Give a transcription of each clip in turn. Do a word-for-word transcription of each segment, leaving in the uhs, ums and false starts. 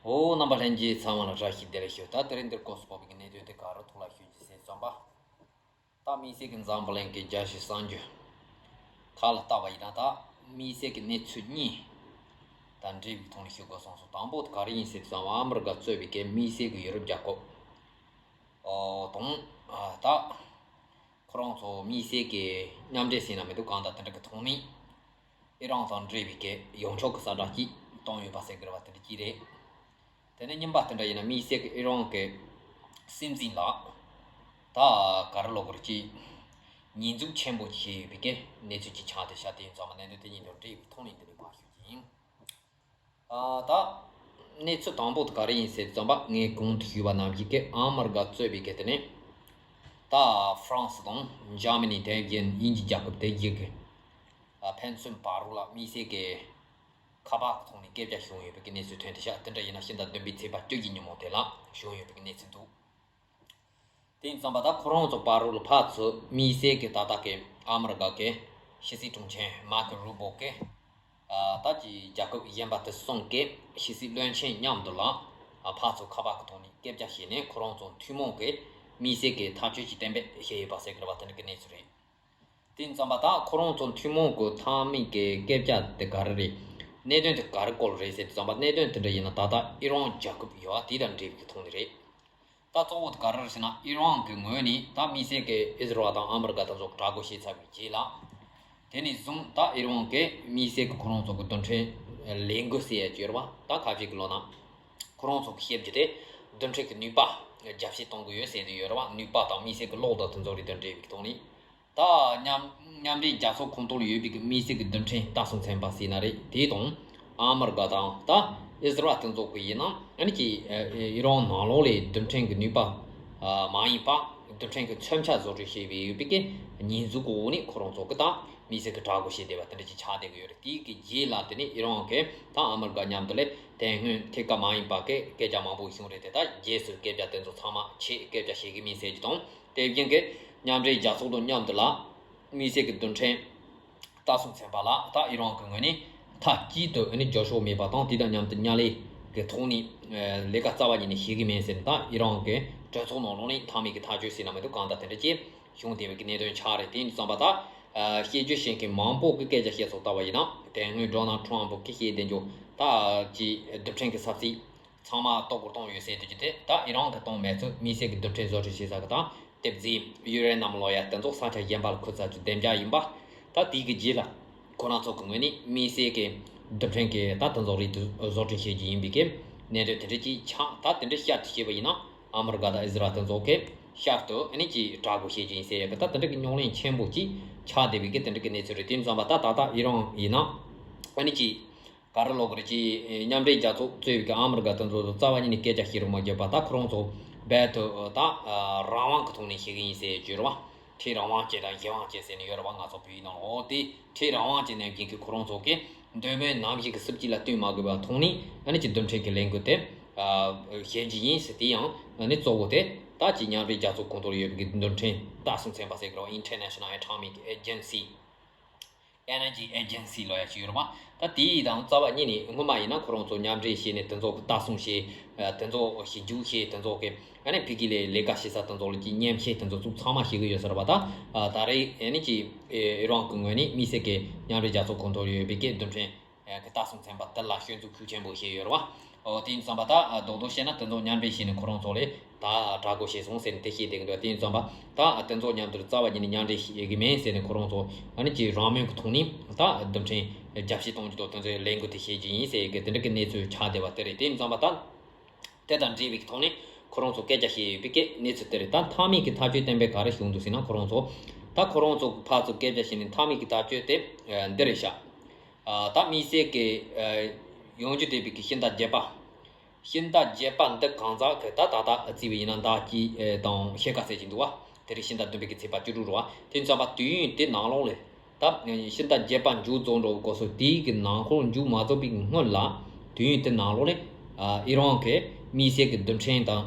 འོ། རྣམ་པ་ལྷན་རྒྱས་ཚང་མ་ལ་བཀྲ་ཤིས་བདེ་ལེགས་ཞུ། ད་དེ་རིང་འདིར་སྐབས་སུ་བབས་པའི་གནད་དོན་དེ་ག་རེ་ཐོག་ལ་ཞུ་རྒྱུ་ཟེར་ཙམ་པ། ད་དམིགས་བསལ་གྱི་འཛམ་བུ་གླིང་གི་རྒྱལ་སྤྱིའི་གསར་འགྱུར་ཁག་ལ་བལྟས་པ་ཡིན་ན། ད་དམིགས་བསལ་གྱི་གནས་ཚུལ་གཉིས་དང་འབྲེལ་བའི་ཐོག་ནས་ཞུ་དགོས་བསམ་སོང་། དང་པོ་དེ་ག་རེ་ཡིན་ཟེར་ཙམ་པ། ཨ་མི་རི་ཀ་གཙོས་པའི་གི་དམིགས་བསལ་གྱི་ཡུ་རོབ་རྒྱལ་ཁབ་ཨོ་དང་། ཨ་ད་ཁོ་རང་ཚོ་དམིགས་བསལ་གྱི་མཉམ་འབྲེལ་ཟེར་ན་མི་འདུག། གང་ལྟར་དེ་འདྲ་གི་ཐོག་ནས་ཨི་རན་དང་འབྲེལ་བའི་གི་ཡོངས་ཁྱབ་ཀྱི་གསལ་བསྒྲགས་ཅིག་བཏང་ཡོད་པ་ཟེར་དགོས་རེད་པ། དེ་འདྲ་ཅིག་རེད། དེ་ནས་གཉིས་པ་དེ་འདྲ་ཡིན་ན། དམིགས་བསལ་གྱི་ཨི་རན་གྱི་སྲིད་འཛིན་ལགས་ད་ག་རེ་ལབ་དགོས་རེད། ཅིག་ཉེས་འཛུགས་ཆེན་པོ་བྱས་ཡོད་པའི་གི་གནས་ཚུལ་ཅིག་ཆགས་བསྡད་ཤག། དེ་ཡིན་ཙང་མ་གནད་དོན་དེ་གཉིས་དང་འབྲེལ་བའི་ཐོག་ནས་འདི་ནས་མར་ཞུ་རྒྱུ་ཡིན། ཨ་ད་གནས་ཚུལ་དང་པོ་དེ་ག་རེ་ཡིན་ཟེར་ཙམ་པ། ངས་གོང་དུ་ཞུས་པ་ནང་བཞིན་གྱི་ཨ་མི་རི་ཀ་གཙོས་པའི་གི་དེ་ནས་ད་ཧྥ་རན་སི་དང་འཇར་མ་ནི། དེ་བཞིན་དབྱིན་ཇི་རྒྱལ་ཁབ་དེ་བཞིན་གྱི་ཨ་ཕན་ཚུན་བར་ལ་དམིགས་བསལ་གྱི་ཁ་པར་གྱི་ཐོག་ནས་སྐད་ཆ་བྱུང་ཡོད་པའི་གི་གནས་ཚུལ་ཐོན་བསྡད་ཤག། དེ་འདྲ་ཡིན་ན་ཕྱི་ཟླ་བདུན་པའི་ཚེས་པ་བཅུ་གཅིག་ཉིན་མོ་དེ་ལ་བྱུང་ཡོད་པའི་གི་གནས་ཚུལ་འདུག། དེ་ཡིན་ཙམ་པ་ད་ཁོ་རང་ཚོ་བར་ལ་ཕར་ཚུར་དམིགས་བསལ་གྱི་ད་ལྟ་གི་ཨ་མི་རི་ཀ་གི་ཕྱི་སྲིད་དྲུང་ཆེ་མར་ཀོ་རུ་བྷོ་གིས་ཨ་ད་ཅིག་རྒྱལ་ཁབ་གཞན་པ་དེ་གསུམ་གི་ཕྱི་སྲིད་བློན་ཆེན་མཉམ་དུ་ལ་ཨ་ཕར་ཚུར་ཁ་པར་གྱི་ཐོག་ནས་སྐད་ཆ་བྱས་ནས། ཁོ་རང་ཚོ་ཐུན་མོང་གི་དམིགས་བསལ་གྱི་ཐག་གཅོད་ཅིག་གཏན་འབེབས་བྱས་ཡོད་པ་ཟེར་གྱི་རེད་པ། དེ་འདྲ་གི་གནས་ཚུལ་རེད། དེ་ཡིན་ཙམ་པ་ད་ཁོ་རང་ཚོ་ཐུན་མོང་གི་མཐའ་མའི་གི་སྐད་ཆ་དེ་ག་རེ་རེད། གནད་དོན་དེ་ག་རེ་སྐོར་རེད་ཟེར་དུས་ཙམ་པ། གནད་དོན་དེ་འདྲ་ཡིན་ན་ད་ལྟ་ཨི་རན་རྒྱལ་ཁབ་ཡོད་པ་དེ་དང་འབྲེལ་བའི་གི་ཐོག་ནས་རེད། ད་གཙོ་བོ་དེ་ག་རེ་རེད་ཟེར་ན། ཨི་རན་གྱི་ངོས་ནས་ད་དམིགས་བསལ་གྱི་ཨི་ཟི་རལ་དང་ཨ་མི་རི་ཀ་དེ་ཚོ་དྲག་རྒོལ་བྱས་ཚར་བའི་རྗེས་ལ། དེ་ནས་བཟུང་ད་ཨི་རན་གྱི་དམིགས་བསལ་གྱི་ཁོ་རང་ཚོ་གི་རྡུལ་ཕྲན་ལས་འགུལ་ཟེར་ཡ་ཅིག་ཡོད་རེད་པ། ད་ཁ་ཤས་ཀྱི་ལོ་ན་ཁོ་རང་ཚོ་གི་བཤད་རྒྱུ་དེ་རྡུལ་ཕྲན་གྱི་ནུས་པ་རྒྱ་བསྐྱེད་གཏོང་གི་ཡོད་ཟེར་གྱི་ཡོད་རེད་པ། ནུས་པ་དང་དམིགས་བསལ་གྱི་གློག་དང་དེ་ཚོ་རིགས་དང་འབྲེལ་བའི་ཐོག་ནས། ད་མཉམ་མཉམ་འབྲེལ་རྒྱལ་ཚོགས་ཁོངས་གཏོགས་ལ་ཡོད་པའི་གི་དམིགས་བསལ་གྱི་རྡུལ་ཕྲན་ལྟ་སྲུང་ཚན་པ་ཟེར་ན་རེད། དེ་དང་ཨ་མི་རི་ཀ་དང་ད་ཨི་ཟི་རལ་དེ་ཚོ་གི་ཡིན་ན། ཨ་ནི་ཅིག་ཨི་རན་ནང་ལོགས་ལ་རྡུལ་ཕྲན་གྱི་ནུས་པ་མ་ཡིན་པ་རྡུལ་ཕྲན་གྱི་མཚོན་ཆ་བཟོ་སྐྲུན་བྱས་པའི་ཡོད་པའི་གི་ཉེས་འཛུགས་འོག་ནས་ཁོ་རང་ཚོ་གི་ད་དམིགས་བསལ་གྱི་དྲག་རྒོལ་བྱས་བསྡད་པ་དེ་འདྲ་ཅིག་ཆགས་བསྡད་ཀྱི་ཡོད་རེད། དེའི་གི་རྗེས་ལ་དེ་ནས་ཨི་རན་གྱིས་ད་ཨ་མི་རི་ཀ་མཉམ་དུ་ལས་དེ་སྔོན་ཐད་ཀར་མ་ཡིན་པ་གི་སྐད་ཆ་མང་པོ་བྱུང་རེད་དེ། ད་རྗེས་སུ་སྐད་ཆ་དེ་ཚོ་ཚང་མ་ཆེད་སྐད་ཆ་བྱེད་ཀྱི་མིན་ཟེར་རྒྱུ་དང་། དེ་བཞིན་གྱི་མཉམ་འབྲེལ་རྒྱལ་ཚོགས་དང་མཉམ་དུ་ལ་དམིགས་བསལ་གྱི་རྡུལ་ཕྲན་ལྟ་སྲུང་ཚན་པ་ལ་ད་ཨི་རན་གྱི་ངོས་ནས་མཐའ་གཅིག་ཏུ་ཨ་ནི་རྒྱབ་སྐྱོར་མེད་པ་དང་། དེ་དང་མཉམ་དུ་མཉམ་ལས་ཀྱི་ཐོག་ནས་ལས་ཀ་རྩ་བ་ཉིད་ནས་བྱེད་ཀྱི་མིན་ཟེར་ནས། ད་ཨི་རན་གྱི་གྲོས་ཚོགས་ནང་ལོགས་ནས་མཐའ་མའི་གི་ཐག་གཅོད་ཟེར་ན་མི་འདུག། གང་ལྟར་དེ་འདྲ་ཅིག་བྱུང་བསྡད་པའི་གི་གནད་དོན་ཆགས་རེད། དེ་ཡིན་དུས་ཙམ་པ་ད་བཤད་རྒྱུ་བཤད་མཁན་མང་པོ་གི་སྐད་ཆ་བཤད་སོགས་ལྟ་བ་ཡིན་ན། དེ་སྔོན་ཌོ་ནལ་ཊམ་པ་གིས་བཤད་བསྡད་རྒྱུ་ད་ཅིག་རྡུལ་ཕྲན་གྱི་ས་ཚིགས་ཚང་མ་གཏོར་རྒོལ་བཏང་ཡོད་ཟེར་དུས་ཀྱི་དེ། ད་ཨི་རན་གྱིས་བཏང་མེད་ཚུལ། དམིགས་བསལ་གྱི་རྡུལ་ཕྲན་བཟོ་སྐྲུན་བྱེད་ས་གི་ད་ལྟེབ་རྫས་ཡུ་རེ་ནམ་ལབ་ཡ་དེ་ཚོ་ས་ཆ་གཞན་པ་ལ་ཁུར་ཚར་རྒྱུ་བདེ་འཇགས་ཡིན་པ། ད་དེའི་གི་རྗེས་ལ་ཁོ་རང་ཚོ་གི་ངོས་ནས་དམིགས་བསལ་གྱི་རྡུལ་ཕྲན་གྱི་ད་དེ་ཚོ་རིགས་དེ་བཟོ་སྐྲུན་བྱེད་རྒྱུ་ཡིན་པའི་གི་གནད་དོན་དེ་འདྲ་ཅིག་ཆགས། ད་དེ་འདྲ་བཤད་དུ་བྱས་པ་ཡིན་ན། ཨ་མི་རི་ཀ་དང་ཨི་ཟི་རལ་དེ་ཚོ་གིས་བསྐྱར་དུ་ཨ་ནི་ཅིག་དྲག་རྒོལ་བྱེད་རྒྱུ་ཡིན་ཟེར་ཡ་གི་ད་དེ་འདྲ་གི་རྙོག་གླེང་ཆེན་པོ་ཅིག་ཆགས་བསྡད་པའི་གི་དེ་འདྲ་གི་གནས་ཚུལ་རེད། དེ་ཡིན་ཙམ་པ་ད་ད་ལྟ་ཨི་རན་ཡིན་ན་ཨ་ནི་ཅིག་ག་རེ་ལབ་དགོས་རེད། ཅིག་མཉམ་འབྲེལ་རྒྱལ་ཚོགས་གཙོས་པའི་གི་ཨ་མི་རི་ཀ་དེ་ཚོ་རྩ་བ་ཉིད་ནས་སྐད་ཆ་བཤད་རོགས་མ་བྱེད་པ། ད་ཁོ་རང་ཚོ་རྦད་དེ་ད་རང་དབང་གི་ཐོག་ནས་བྱེད་ཀྱི་ཡིན་ཟེར་བརྗོད་རོགས། ཁྲི་རང་དབང་ཅན་དང་གཞན་དབང་ཅན་ཟེར་ནས་ཡོད་རེད་པ། ང་ཚོ་བོད་ཡིག་ནང་ལ། འོ་དེ་ཁྲི་རང་དབང་ཅན་ནང་བཞིན་གྱི་ཁོ་རང་ཚོ་གིས་འདོད་མོས་ནམ་ཞིག་གི་སྲིད་སྤྱི་ལ་བསྟུན་མ་དགོས་པ་མཐོང་ནས། ཨ་ནི་ཅིག་རྡུལ་ཕྲན་གྱི་ལས་འགུལ་དེ་བྱེད་རྒྱུ་ཡིན་ཟེར། དེ་ཡང་ཨ་ནི་གཙོ་བོ་དེ་ད་ཅིག་མཉམ་འབྲེལ་རྒྱལ་ཚོགས་ཁོངས་གཏོགས་ཡོད་པའི་གི་རྡུལ་ཕྲན་ལྟ་སྲུང་ཚན་པ་ཟེར་གི་རེད་པ། International Atomic Agency། Energy Agency ལབ་ཡ་ཅིག་ཡོད་རེད་པ། ད་དེའི་དང་རྩ་བ་ཉིད་ནས་སྔོན་མ་ཡིན་ན་ཁོ་རང་ཚོ་མཉམ་འབྲེལ་བྱས་ནས་དེ་ཚོ་གི་ལྟ་སྲུང་བྱས། ཨ་དེ་ཚོ་ཞིབ་འཇུག་བྱས། དེ་ཚོ་གི་ཨ་ནི་ཕ་གི་ལ་ལས་ཀ་བྱེད་ས་དེ་ཚོ་ལ་ཅིག་མཉེན་ཆས་དེ་ཚོ་བཙུགས་ཚང་མ་བྱེད་ཀྱི་ཡོད་ས་རེད་པ། ད་ཨ་ད་རེས་ཨ་ནི་ཅིག་ཨི་རན་གྱི་ངོས་ནས་དམིགས་བསལ་གྱི་མཉམ་འབྲེལ་རྒྱལ་ཚོགས་ཁོངས་གཏོགས་ཡོད་པའི་གི་རྡུལ་ཕྲན་གི་ལྟ་སྲུང་ཚན་པ་དེ་ལ་སྐྱོན་འཛུགས་ཤུགས་ཆེན་པོ་བྱས་ཡོད་རེད་པ། འོ་དེ་ཡིན་ཙམ་པ་ད་རྡོག་རྡོག་བཤད་ན་དེ་ཚོ་མཉམ་འབྲེལ་བྱས་ནས་ཁོ་རང་ཚོ་ལ་ད་དྲག་རྒོལ་བྱས་སོང་ཟེར་ནས་དེ་བཤད་བསྡད་ཀྱི་འདུག། དེ་ཡིན་ཙམ་པ་ད་དེ་ཚོ་མཉམ་དུ་རྩ་བ་ཉིད་ནས་མཉམ་འབྲེལ་བྱེད་ཀྱི་མིན་ཟེར་ནས་ཁོ་རང་ཚོ་ཨ་ནི་ཅིག་རང་མོས་ཀྱི་ཐོག་ནས་ད་རྡུལ་ཕྲན་རྒྱ་བསྐྱེད་གཏོང་རྒྱུ་དང་དེ་ཚོའི་ལས་འགུལ་དེ་བྱེད་རྒྱུ་ཡིན་ཟེར་གི་དེ་འདྲ་གི་གནས་ཚུལ་ཆགས་བསྡད་པ་དེ་རེད། དེ་ཡིན་ཙམ་པ་ད་དེ་དང་འབྲེལ་བའི་ཐོག་ནས་ཁོ་རང་ཚོ་སྐད་ཆ་བཤད་ཡོད་པའི་གི་གནས་ཚུལ་དེ་རེད། ད་མཐའ་མའི་གི་ཐག་གཅོད་གཏན་འབེབས་ག་རེ་བྱུང་འདུག་ཟེར་ན། ཁོ་རང་ཚོ་ད་ཁོ་རང་ཚོ་ཕར་ཚུར་སྐད་ཆ་བཤད་ནས་མཐའ་མའི་གི་ཐག་གཅོད་དེ་འདི་རེད་ཤག། ཨ་ད་དམིགས་བསལ་གྱི་ཨ་ཡོང་རྒྱུ་བསྡད་པའི་གི་ཕྱི་ཟླ་བརྒྱད་པ། ཕྱི་ཟླ་བརྒྱད་པ་འདི་གང་ཟག་གི་ད་ད་ལྟ་བརྩིས་པ་ཡིན་ན་ཟླ་གཅིག་ཨ་དང་ཕྱེད་ཀ་ཟེར་གྱི་འདུག་པ། དེ་རིང་ཕྱི་ཟླ་བདུན་པའི་གི་ཚེས་པ་བཅུ་དྲུག་རེད་པ། དེ་ཙམ་པ་དུས་ཡུན་དེ་ནང་ལོགས་ལ་ད་ཕྱི་ཟླ་བརྒྱད་པ་མཇུག་རྫོགས་འགྲོ་བའི་སྐབས་སུ། དེའི་གི་ནང་ཁུལ་མཇུག་མ་རྫོགས་པའི་སྔོན་ལ་དུས་ཡུན་དེ་ནང་ལོགས་ལ་ཨ་ཨི་རན་གྱི་དམིགས་བསལ་གྱི་རྡུལ་ཕྲན་དང་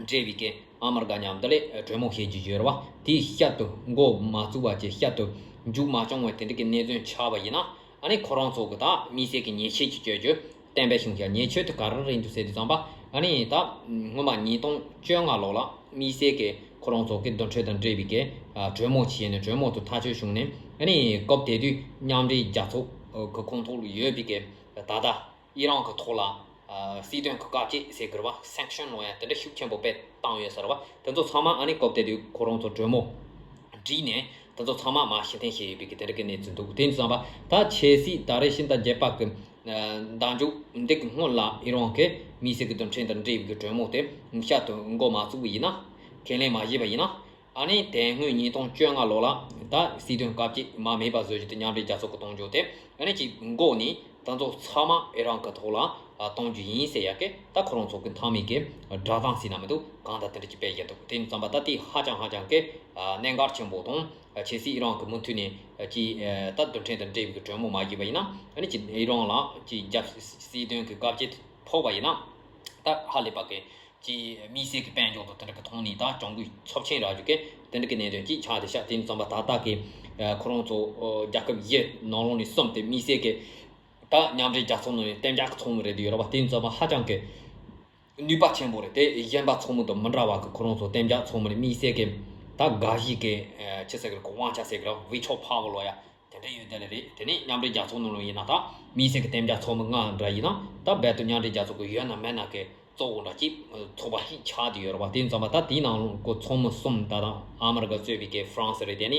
འབྲེལ་བའི་གི་ཨ་མི་རི་ཀ་མཉམ་དུ་ལ་གྲོས་མོལ་བྱེད་རྒྱུ་ཡོད་རེད་པ། དེའི་ཤར་དུ་འགོ་མ་བཙུགས་པ་བྱས། ཤར་དུ་མཇུག་མ་བྱུང་བའི་དེ་འདྲ་གི་གནད་དོན་ཆགས་པ་ཡིན་ན། ཨ་ནི་ཁོ་རང་ཚོ་གི་ད་དམིགས་བསལ་གྱི་ཉེས་ཆད་ཅིག་གཅོད་རྒྱུ། བསྟན་པའི་གཞུང་ཞབས་ཉེས་ཆད་དེ་ག་རེ་རེད་འདུག་ཟེར་དུས་ཙམ་པ། ཨ་ནི་ད་སྔོན་མ་ཉིས་སྟོང་བཅོ་ལྔ་ལོ་ལ་དམིགས་བསལ་གྱི་ཁོ་རང་ཚོ་གི་རྡུལ་ཕྲན་དང་འབྲེལ་བའི་གི་ཨ་གྲོས་མོལ་བྱས་ནས། གྲོས་མོལ་དུ་ཐག་གཅོད་བྱུང་ནས། ཨ་ནི་སྐབས་དེ་དུས་མཉམ་འབྲེལ་རྒྱལ་ཚོགས་ཀྱི་ཁོངས་གཏོགས་ལ་ཡོད་པའི་གི་ད་ལྟ་ཨི་རན་གྱི་ཐོག་ལ་ཨ་སྲིད་དོན་གྱི་བཀག་ཆ་ཟེར་དགོས་རེད་བ། སེང་ཤོན་ལབ་ཡ་དེ་འདྲ་ཤུགས་ཆེན་པོ་དཔེ་བཏང་ཡོད་ས་རེད་བ། དེ་ཚོ་ཚང་མ་ཨ་ནི་སྐབས་དེ་དུས་ཁོ་རང་ཚོ་གྲོས་མོལ་བསྒྲིགས་ནས། དེ་ཚོ་ཚང་མ་མར་ཕྱིར་འཐེན་བྱས་ཡོད་པའི་གི་དེ་འདྲ་གི་གནས་ཚུལ་འདུག་དེ་ཡིན་ཙང་པ་ད་ཆབ་སྲིད་ད་རེས་ཕྱི་ཟླ་བརྒྱད་པ་གི་ཨ་མདའ་མཇུག་འདི་གི་སྔོན་ལ་ཨི་རན་གྱིས་དམིགས་བསལ་གྱི་རྡུལ་ཕྲན་དང་འབྲེལ་བའི་གི་གྲོས་མོལ་དེ་ངོ་ཤེས་དུ་འགོ་མ་བཙུགས་པ་ཡིན་ན། ཁས་ལེན་མ་བྱས་པ་ཡིན་ན། ཨ་ནི་དེ་སྔོན་ཉིས་སྟོང་བཅོ་ལྔ་ལོ་ལ་ད་སྲིད་དོན་བཀག་ཆ་མར་མེད་པ་བཟོ་རྒྱུ་དེ། མཉམ་འབྲེལ་རྒྱལ་ཚོགས་ཀྱི་གཏོང་རྒྱུ་དེ། ཨ་ནི་ཅིག་འགོ་ནས་དེ་ཚོ་ཚང་མ་ཨི་རན་གྱི་ཐོག་ལ་ཨ་གཏོང་རྒྱུ་ཡིན་ཟེར་ཡ་གི་ད་ཁོ་རང་ཚོ་གི་མཐའ་མའི་གི་བསྒྲགས་གཏམ་ཟེར་ན་མི་འདུག་གང་ལྟར་དེ་འདྲ་ཅིག་སྤེལ་བཞག་འདུག་དེ་ཡིན་ཙང་པ་ད་དེ་ཧ་ཅང་ཧ་ཅང་གི་ཨ་གནད་འགག་ཆེན་པོ་དང་། ཨ་ཆབ་སྲིད་ཨི་རན་གྱིས་མུ་མཐུད་ནས་ཨ་ཅིག་ཨ་ད་རྡུལ་ཕྲན་དང་འབྲེལ་བའི་གི་གྲོས་མོལ་མ་བྱས་པ་ཡིན་ན། ཨ་ནི་ཅིག་ཨི་རན་ལ་ཅིག་རྒྱབ་སྲིད་དོན་གྱི་བཀག་ཆ་དེ་ཕོག་པ་ཡིན་ན། ད་ཧ་ལས་པ་གི་ཅིག་དམིགས་བསལ་གྱི་དཔལ་འབྱོར་དང་དེ་འདྲ་གི་ཐོག་ནས་ད་གྱོང་གུད་ཚབས་ཆེན་རག་རྒྱུ་གི་དེ་འདྲ་གི་གནད་དོན་ཅིག་ཆགས་བསྡད་ཤག་དེ་ཡིན་ཙང་པ་ད་ལྟ་གི་ཨ་ཁོ་རང་ཚོ་ཨ་རྒྱལ་ཁབ་བཞི་ནང་ལོགས་ནས་གསུམ་དེ་དམིགས་བསལ་གྱི་ད་མཉམ་འབྲེལ་རྒྱལ་ཚོགས་ནང་ནས་གཏན་འཇགས་ཀྱི་ཚོགས་མི་རེད་དུ་ཡོད་རེད་བ། དེ་ཡིན་ཙང་པ་ཧ་ཅང་གི་ནུས་པ་ཆེན་པོ་རེད། དེ་གཞན་པ་ཚོགས་མི་དང་མི་འདྲ་བ་གི་ཁོ་རང་ཚོ་གཏན་འཇགས་ཚོགས་མི་རེད། དམིགས་བསལ་གྱི་ད་དགའ་ཞིག་གི་ཨ་ཆི་ཟེར་གི་རེད། གོ་དབང་ཆ་ཟེར་གི་རེད། བི་ཊོ་ཕ་ཝར་ལབ་ཡ་དེ་འདྲ་ཡོད་དེ་ལ་རེད། དེ་ནས་མཉམ་འབྲེལ་རྒྱལ་ཚོགས་ནང་ལོགས་ཡིན་ན་ད་དམིགས་བསལ་གྱི་གཏན་འཇགས་ཚོགས་མི་ལྔ་འདྲ་ཡིན་ན་ད་རྦད་དེ་མཉམ་འབྲེལ་རྒྱལ་ཚོགས་ཀྱི་ཡོད་ན་མེད་ན་གི་གཙོ་བོ་འདྲ་ཅིག་ཚོགས་པ་ཞིག་ཆགས་བསྡད་ཡོད་རེད་བ། དེ་ཡིན་ཙང་པ་ད་དེའི་ནང་ལོགས་ཀྱི་ཚོགས་མི་གསུམ། ད་ལྟ་ཨ་མི་རི་ཀ་གཙོས་པའི་གི་ཧྥ་རན་སི་རེད། དེ་ནས་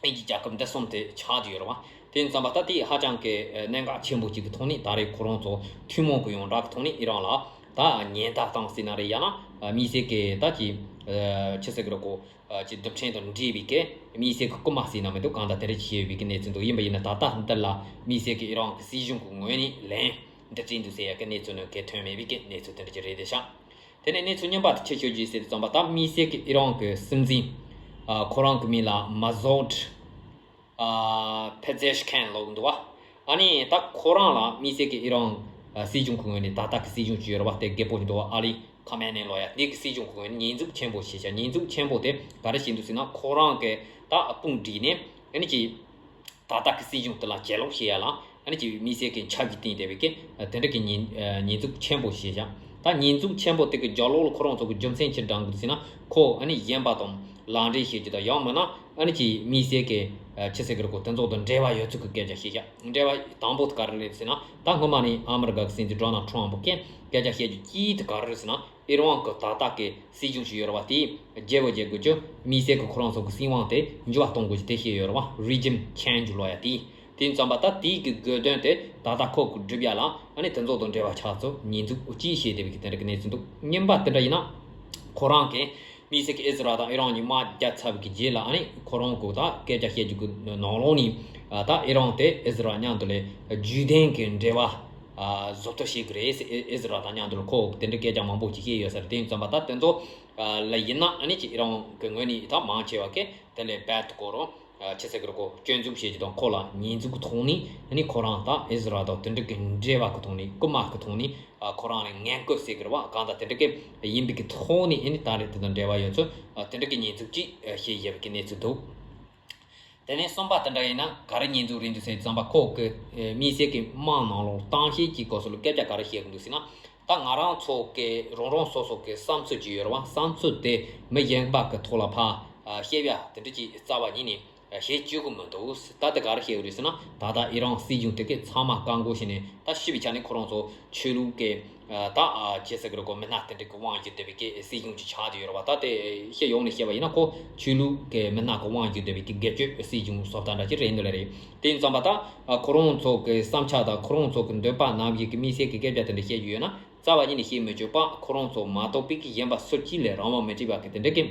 ཨིན་ཇི་རྒྱལ་ཁབ་འདི་གསུམ་དེ་ཆགས་བསྡད་ཡོད་རེད་བ། དེ་ཡིན་ཙང་པ་ད་དེ་ཧ་ཅང་གི་གནད་འགག་ཆེན་པོ་ཅིག་གི་ཐོག་ནས་ད་རེས་ཁོ་རང་ཚོ་ཐུན་མོང་གི་ཡོངས་གྲགས་ཀྱི་ཐོག་ནས་ཨི་རན་ལ་ད་ཉེན་བརྡ་བཏང་ཟེར་ན་རེད། ཡང་ན་དམིགས་བསལ་གྱི་ད་ཅིག་ཆི་ཟེར་གི་རེད་གོ། ཅིག་རྡུལ་ཕྲན་དང་འབྲེལ་བའི་གི་དམིགས་བསལ་གྱི་རྐུ་མ་ཟེར་ན་མི་འདུག་གང་ལྟར་དེ་འདྲ་བྱས་ཡོད་པའི་གི་གནས་ཚུལ་འདུག་ཡིན་པ་ཡིན་ན་ད་ལྟ་འདི་ལ་དམིགས་བསལ་གྱི་ཨི་རན་གྱི་སྲིད་གཞུང་གི་ངོས་ནས་ལན་འདི་སྤྲད་འདུག་ཟེར་ཡ་གི་གནས་ཚུལ་ནི་གལ་ཐོན་མེད་པའི་གི་གནས་ཚུལ་དེ་འདྲ་ཅིག་རེད་དེ་ཤག་དེ་ནས་གནས་ཚུལ་རྙིང་པ་དེ་ཆེ་ཤོས་ཅིག་ཟེར་དུས་ཙམ་པ་ད་དམིགས་བསལ་གྱི་ཨི་རན་གྱི་སྲིད་འཛིན་ཨ་ཁོ་རང་གི་མིང་ལ་མ་ཟོད་ཨ་ཕེ་ཛེ་ཤ་ཁན་ལབ་འདུག་བ། ཨ་ནི་ད་ཁོ་རང་ལ་དམིགས་བསལ་གྱི་ཨི་རན་ཨ་སྲིད་གཞུང་གི་ངོས་ནས་ད་ལྟ་གི་སྲིད་གཞུང་ཅིག་ཡོད་རེད་བ། དེ་རྒད་པོ་ཅིག་འདུག་བ། ཨ་ལི་ཁ་མེ་ནེ་ལབ་ཡ། འདི་གི་སྲིད་གཞུང་གི་ངོས་ནས་ཉེས་འཛུགས་ཆེན་པོ་བྱས་ཤག་ཉེས་འཛུགས་ཆེན་པོ་དེ་ག་རེ་བྱས་འདུག་ཟེར་ན། ཁོ་རང་གི་ད་དཔུང་བསྒྲིགས་ནས་ཨ་ནི་ཅིག་ད་ལྟ་གི་སྲིད་གཞུང་དེ་ལ་གྱེན་ལོག་བྱེད་ཡ་ལ་ཨ་ནི་ཅིག་དམིགས་བསལ་གྱི་ཆབ་ཀྱིས་བསྟན་བསྡད་པའི་གི་དེ་འདྲ་གི་ཉེས་ཉེས་འཛུགས་ཆེན་པོ་བྱས་ཤག་ད་ཉེས་འཛུགས་ཆེན་པོ་དེ་གི་རྒྱབ་ལོགས་ལ་ཁོ་རང་ཚོ་གི་རྒྱུ་མཚན་ཅི་འདྲ་འདུག་ཟེར་ན། ཁོ་ཨ་ནི་གཞན་པ་དང་ལག་འབྲེལ་བྱེད་རྒྱུ་དང་། ཡང་མིན་ན་ཨ་ནི་ཅིག་དམིགས་བསལ་གྱི་ཆི་ཟེར་གི་རེད་གོ། དེ་ཚོ་དང་འབྲེལ་བ་ཡོད་ཚུལ་གྱི་སྐད་ཆ་བཤད་ཤག་འབྲེལ་བ་དང་པོ་དེ་ག་རེ་རེད་ཟེར་ན། ད་སྔོན་མ་ནས་ཨ་མི་རི་ཀ་གི་སྲིད་འཛིན་ཌོ་ནལ་ཊམ་པ་གིས་སྐད་ཆ་བཤད་རྒྱུ་གཅིག་དེ་ག་རེ་རེད་ཟེར་ན། ཨི་རན་གྱི་ད་ལྟ་གི་སྲིད་གཞུང་ཞིག་ཡོད་རེད་བ། དེ་བརྗེ་བོ་བརྗེ་དགོས་རྒྱུ། དམིགས་བསལ་གྱི་ཁོ་རང་ཚོ་གི་སྲིད་དབང་དེ་འགྱུར་བ་གཏོང་དགོས་རྒྱུ་དེ་བཤད་ཡོད་རེད་བ། རི་ཇིམ་ཆེན་ཇི་ལབ་ཡ་དེ། དེ་ཡིན་ཙང་པ་ད་དེའི་གི་དགོས་དོན་དེ་ད་ལྟ་ཁོ་གི་སྒྲུབ་ཡ་ལ་ཨ་ནི་དེ་ཚོ་དང་འབྲེལ་བ་ཆགས་ཚུལ་ཉེས་འཛུགས་ཅིག་བྱས་བསྡད་པའི་གི་དེ་འདྲ་གི་གནས་ཚུལ་འདུག་རྙིང་པ་དེ་འདྲ་ཡིན་ན་ཁོ་རང་གི་དམིགས་བསལ་གྱི་ཨི་ཟི་རལ་དང་ཨི་རན་གཉིས་དམག་རྒྱག་ཚར་བའི་གི་རྗེས་ལ་ཨ་ནི་ཁོ་རང་གི་ད་སྐད་ཆ་བཤད་རྒྱུ་གི་ནང་ལོགས་ནས་ད་ཨི་རན་དེ་ཨི་ཟི་རལ་མཉམ་དུ་ལས་རྒྱུད་ལྡན་གྱི་འབྲེལ་བ་བཟོ་ཐབས་བྱེད་དགོས་རེད་ཟེར། ཨི་ཟི་རལ་དང་མཉམ་དུ་ལ་ཁོ་དེ་འདྲའི་སྐད་ཆ་མང་པོ་ཅིག་བཤད་ཡོད་ས་རེད། དེ་ཡིན་ཙང་པ་ད་དེ་ཚོ་ལ་ཡིན་ན་ཨ་ནི་ཅིག་ཨི་རན་གྱི་ངོས་ནས་ད་མང་ཆེ་བ་གིས་དེ་ལས་རྦད་དེ་ཁོ་རང་ཆི་ཟེར་གི་རེད་གོ། སྐྱོན་འཛུགས་བྱེད་རྒྱུ་དང་། ཁོ་ལ་ཉེས་འཛུགས་ཐོག་ནས་ཨ་ནི་ཁོ་རང་དང་ཨི་ཟི་རལ་དང་དེ་འདྲ་གི་འབྲེལ་བ་གི་ཐོག་ནས། རྐུ་མ་གི་ཐོག་ནས་ཁོ་རང་ལ་ངན་རྐུ་ཟེར་གི་རེད་བ། གང་ལྟར་དེ་འདྲ་གི་ཡིན་པའི་གི་ཐོག་ནས་ཨ་ནི་ད་རེས་དེ་དང་འབྲེལ་བ་ཡོད་ཚུལ་དེ་འདྲ་གི་ཉེས་འཛུགས་ཅིག་བྱས་བཞག་པའི་གི་གནས་ཚུལ་འདུག་དེ་ནས་གསུམ་པ་དེ་འདྲ་ཡིན་ན་ག་རེ་ཉེས་འཛུགས་རེད་འདུག་ཟེར་ཙམ་པ། ཁོ་གི་དམིགས་བསལ་གྱི་དམངས་ནང་ལོགས་གཏམ་བཤད་ཀྱི་སྐབས་སུ་ལ་སྐད་ཆ་ག་རེ་བཤད་གི་འདུག་ཟེར་ན། ད་ང་རང་ཚོ་གི་རང་རང་སོ་སོ་གི་བསམ་ཚུལ་ཅིག་ཡོད་རེད་བ། བསམ་ཚུལ་དེ་མི་གཞན་པ་གི་ཐོག་ལ་ཕར་བཤད་ཡ་དེ་འདྲ་ཅིག་རྩ་བ་ཉིད་ནས་བྱེད་བཅུག་གི་མི་འདུག་ད་དེ་ག་རེ་བཤད་གི་རེད་ཟེར་ན། ད་ལྟ་ཨི་རན་སྲིད་གཞུང་དེ་གིས་ཚང་མ་བཀག་འགོག་བྱས་ནས། ད་ཞུས་པའི་ཆ་ནས་ཁོ་རང་ཚོ་ཆོས་ལུགས་ཀྱི་ཨ་ད་ཨ་ཆི་ཟེར་གི་རེད་གོ། མི་སྣ་དེ་འདྲ་གི་དབང་བསྒྱུར་བསྡད་པའི་གི་སྲིད་གཞུང་ཅིག་ཆགས་བསྡད་ཡོད་རེད་བ། ད་དེ་སྤྱི་ཡོངས་ནས་བཤད་པ་ཡིན་ན་ཁོ་ཆོས་ལུགས་ཀྱི་མི་སྣ་གི་དབང་བསྒྱུར་བསྡད་པའི་གི་སྒེར་གཅོད་སྲིད་གཞུང་བཟོ་ལྟ་འདྲ་ཅིག་རེད་འདུག་ལ་རེད། དེ་ཡིན་ཙང་པ་ད་ཨ་ཁོ་རང་ཚོ་གི་བསམ་འཆར་དང་ཁོ་རང་ཚོ་གི་འདོད་པ་ནང་བཞིན་གི་དམིགས་བསལ་གི་སྐད་ཆ་དེ་འདྲ་བཤད་རྒྱུ་ཡོད་ན། རྩ་བ་ཉིད་ནས་བཤད་མི་ཆོག་པ། ཁོ་རང་ཚོ་མ་གཏོགས་པའི་གི་གཞན་པ་སུ་གཅིག་ལས་རང་དབང་མི་བྲལ་བ་གི་དེ་འདྲ་གི་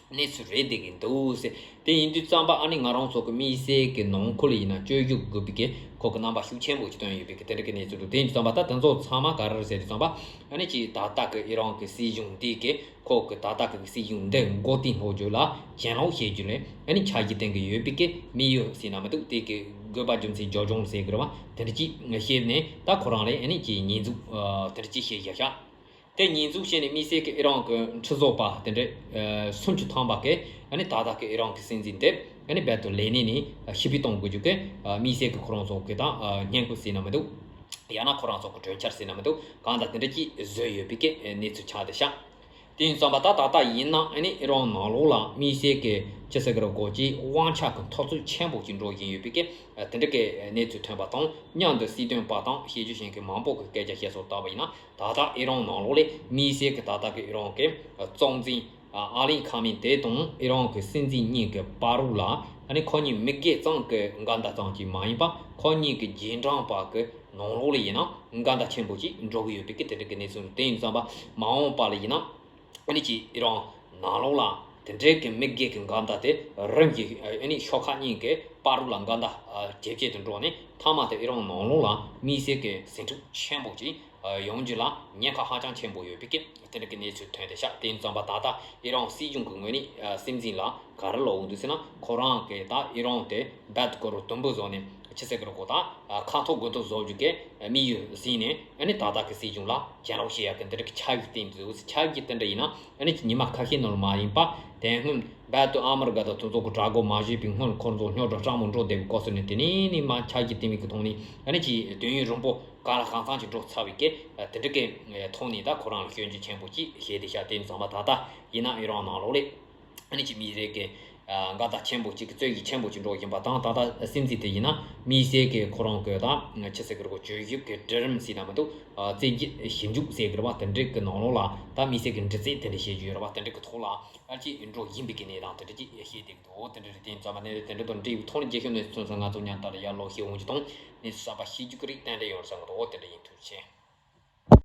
གནས་ཚུལ་རེད་བསྡད་ཀྱི་འདུག་ཟེར། དེ་ཡིན་དུས་ཙམ་པ་ཨ་ནི་ང་རང་ཚོ་གི་དམིགས་བསལ་གྱི་ནང་ཁུལ་ཡིན་ན་བཅོས་བསྒྱུར་དགོས་པའི་གི་ཁོ་གི་རྣམ་པ་ཤུགས་ཆེན་པོ་ཅིག་སྟོན་ཡོད་པའི་གི་དེ་འདྲ་གི་གནས་ཚུལ་འདུག་དེ་ཡིན་དུས་ཙམ་པ་ད་དེ་ཚོ་ཚང་མ་ག་རེ་རེད་ཟེར་དུས་ཙམ་པ། ཨ་ནི་ཅིག་ད་ལྟ་གི་ཨི་རན་གི་སྲིད་གཞུང་འདི་གི་ཁོ་གི་ད་ལྟ་གི་སྲིད་གཞུང་འདི་མགོ་རྟིང་སློག་རྒྱུ་ལ་གྱེན་ལོག་བྱེད་རྒྱུ་ལས་ཨ་ནི་ཆ་རྒྱུས་བསྟན་གི་ཡོད་པའི་གི་དམིགས་ཡུལ་ཟེར་ན་མི་འདུག་དེ་གི་དགོས་པ་རྒྱུ་མཚན་རྒྱབ་ལྗོངས་ཟེར་གི་རེད་བ། དེ་འདྲ་ཅིག་བཤད་ནས་ད་ཁོ་རང་ལ་ཨ་ནི་ཅིག་ཉེས་འཛུགས་ཨ་དེ་འདྲ་ཅིག་བྱས་བཞག་ཤག་དེ་ཉེས་འཛུགས་བྱས་ནས་དམིགས་བསལ་གྱི་ཨི་རན་གྱི་ཁྲི་ཚོ་པ་དེ་འདྲ་ཨ་སུམ་ཅུ་ཐམ་པ་གིས་ཨ་ནི་ད་ལྟ་གི་ཨི་རན་གྱི་སྲིད་འཛིན་དེ་ཨ་ནི་རྦད་དེ་ལས་གནས་ནས་ཕྱིར་འབུད་གཏོང་དགོས་རྒྱུ་གི་ཨ་དམིགས་བསལ་གྱི་ཁོ་རང་ཚོ་གི་ད་ཨ་བསྙེན་བཀུར་ཟེར་ན་མི་འདུག་ཡང་ན་ཁོ་རང་ཚོ་གི་གྲོས་འཆར་ཟེར་ན་མི་འདུག་གང་ལྟར་དེ་འདྲ་ཅིག་བཟོས་ཡོད་པའི་གི་གནས་ཚུལ་ཆགས་བསྡད་ཤག་དེ་ཡིན་ཙང་པ་ད་ད་ལྟ་ཡིན་ན་ཨ་ནི་ཨི་རན་ནང་ལོགས་ལ་དམིགས་བསལ་གྱི་ཅི་ཟེར་གི་རེད་གོ་ཅིག་དབང་ཆ་གི་འཐབ་རྩོད་ཆེན་པོ་ཅིག་འགྲོ་བཞིན་ཡོད་པའི་གི་དེ་འདྲ་གི་གནས་ཚུལ་ཐོན་པ་དང་མཉམ་དུ་སྲིད་དོན་པ་དང་དཔྱད་བརྗོད་བྱེད་མཁན་མང་པོ་གི་སྐད་ཆ་བཤད་སོགས་ལྟ་བུ་ཡིན་ན། ད་ལྟ་ཨི་རན་ནང་ལོགས་ལས་དམིགས་བསལ་གྱི་ད་ལྟ་གི་ཨི་རན་གྱི་གཙོ་འཛིན་ཨ་ལི་ཁ་མེ་ཏེ་དང་ཨི་རན་གྱི་སྲིད་འཛིན་གཉིས་ཀྱི་བར་དུ་ལ་ཨ་ནི་ཁོ་གཉིས་མི་སྒེར་ཙམ་གྱི་འགལ་ཟླ་ཙམ་གྱིས་མ་ཡིན་པ་ཁོ་གཉིས་ཀྱི་རྗེས་འབྲང་པ་གི་ནང་ལོགས་ལ་ཡིན་ན་འགལ་ཟླ་ཆེན་པོ་ཅིག་འགྲོ་གི་ཡོད་པའི་གི་དེ་འདྲ་གི་གནས་ཚུལ་དེ་ཡིན་ཙང་པ་མ་འོངས་པ་ལ་ཡིན་ན་ཨ་ནི་ཅིག་ཨི་རན་ནང་ལོགས་ལ་དེ་འདྲའི་གི་མི་སྒེར་གྱི་འགལ་ཟླ་དེ་རིམ་གྱིས་ཨ་ནི་ཤོག་ཁག་གཉིས་ཀྱི་བར་དུ་ལ་འགལ་ཟླ་ཇེ་ཆེ་དུ་འགྲོ་ནས་མཐའ་མ་དེ་ཨི་རན་ནང་ལོགས་ལ་དམིགས་བསལ་གྱི་ཟིང་འཁྲུག་ཆེན་པོ་ཅིག་ཡོང་རྒྱུ་ལ་ཉེན་ཁ་ཧ་ཅང་ཆེན་པོ་ཡོད་པའི་གི་དེ་འདྲ་གི་གནས་ཚུལ་ཐོན་བསྡད་ཤག་དེ་ཡིན་ཙང་པ་ད་ལྟ་ཨི་རན་སྲིད་གཞུང་གི་ངོས་ནས་སྲིད་འཛིན་ལ་ག་རེ་ལབ་འོང་འདུག་ཟེར་ན་ཁོ་རང་གི་ད་ཨི་རན་དེ་རྦད་དེ་དཀར་པོ་དུམ་བུ་བཟོ་ནས་ཅི་ཟེར་གི་རེད་གོ་ད་ཁ་འཐོར་དགུ་འཐོར་བཟོ་རྒྱུ་གི་དམིགས་ཡུལ་ཟིན་ནས་ཨ་ནི་ད་ལྟ་གི་སྲིད་གཞུང་ལ་གྱེན་ལོག་བྱེད་ཡག་གི་འདི་འདྲ་གི་ཆ་ཡིག་བསྟན་འདུག་ཆ་ཡིག་དེ་འདྲ་ཡིན་ན་ཨ་ནི་ཉི་མ་ཁ་ཤས་ནང་ལ་མ་ཡིན་པ་དེ་སྔོན་རྦད་དེ་ཨ་མི་རི་ཀ་དང་དེ་ཚོ་གི་དྲག་རྒོལ་མ་བྱས་པའི་སྔོན་ཁོ་ཚོ་རྙོག་དྲ་སྤྲང་མོ་འགྲོ་བསྡད་པའི་སྐབས་སུ་ནས་དེ་ནས་ནི་མ་ཆ་ཡིག་བསྟན་པའི་གི་ཐོག་ནས་ཨ་ནི་ཅིག་དུས་ཡུན་རིང་པོ། གང་ལ་གང་འཚམ་ཅིག་འགྲོ་ཚར་བའི་སྐད་དེ་འདྲ་གི་ཐོག་ནས་ད་ཁོ་རང་ལ་སྐྱོན་བརྗོད་ཆེན་པོ་ཅིག་བྱས་ཏེ་ཤག་དེ་ཡིན་ཙང་པ་ད་ལྟ་ཡིན་ན་ཨི་རན་ནང་ལོགས་ལས་ཨ་ནི་ཅིག་མི་རེ་གི་འགལ་ཟླ་ཆེན་པོ་ཅིག་གི་རྩོད་གཞི་ཆེན་པོ་ཅིག་འགྲོ་བཞིན་པ་དང་ད་ལྟ་སྲིད་འཛིན་དེ་ཡིན་ན་དམིགས་བསལ་གི་ཁོ་རང་གི་ད་ཅི་ཟེར་གི་རེད་གོ་བཅོས་བསྒྱུར་གི་གྲལ་རིམ་ཟེར་ན་མི་འདུག་རྩོད་གཞི་ཞིབ་འཇུག་ཟེར་གི་རེད་པ་དེ་འདྲ་གི་ནང་ལོགས་ལ་ད་དམིགས་བསལ་གི་འདྲི་རྩད་དེ་འདྲ་བྱེད་རྒྱུ་ཡོད་རེད་པ་དེ་འདྲ་གི་ཐོག་ལ་ཨ་ཅིག་འགྲོ་བཞིན་པའི་གི་གནས་སྟངས་དེ་འདྲ་ཅིག་བཤད་བསྡད་འདུག་དེ་འདྲ་རེད། དེ་ཡིན་ཙང་པ་ནས་དེ་འདྲ་དང་འབྲེལ་བའི་ཐོག་ནས་རྒྱལ་ཁབ་གནས་ཚུལ་ཚོ་ང་ཚོ་མཉམ་དུ་ལ་ཡར་ལོག་ཤེས་འོང་རྒྱུ་དང་གནས་ཚུལ་གསར་པ་ཤེས་རྒྱུ་གི་རིགས་ཏན་ཏན་ཡོང་བསམ་གི་འདུག་དེ་འདྲ་ཡིན། ཐུགས་རྗེ་ཆེ།